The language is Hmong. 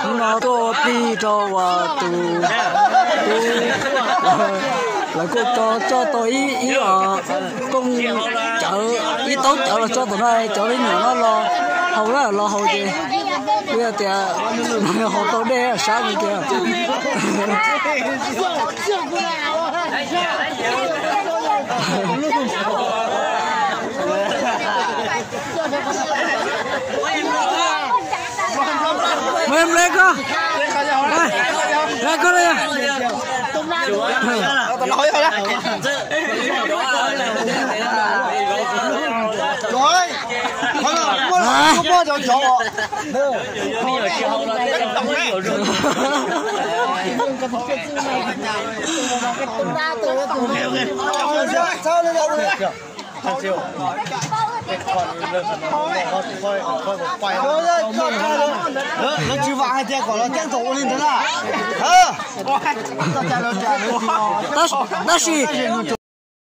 Hnub no tuaj plig rau uas tus tub, lawv kuj tso coj tau ib ib os kooj cawv, ib taub cawv los tso tom no, cov me nyuam no los haus lawm los haus ces kuj yog tias haus tau dej sab li tias. Meb npleb koj, npleb koj. Lawv tsis vam hais tias kom los ceeb toom ua li ntawd na. Tab sis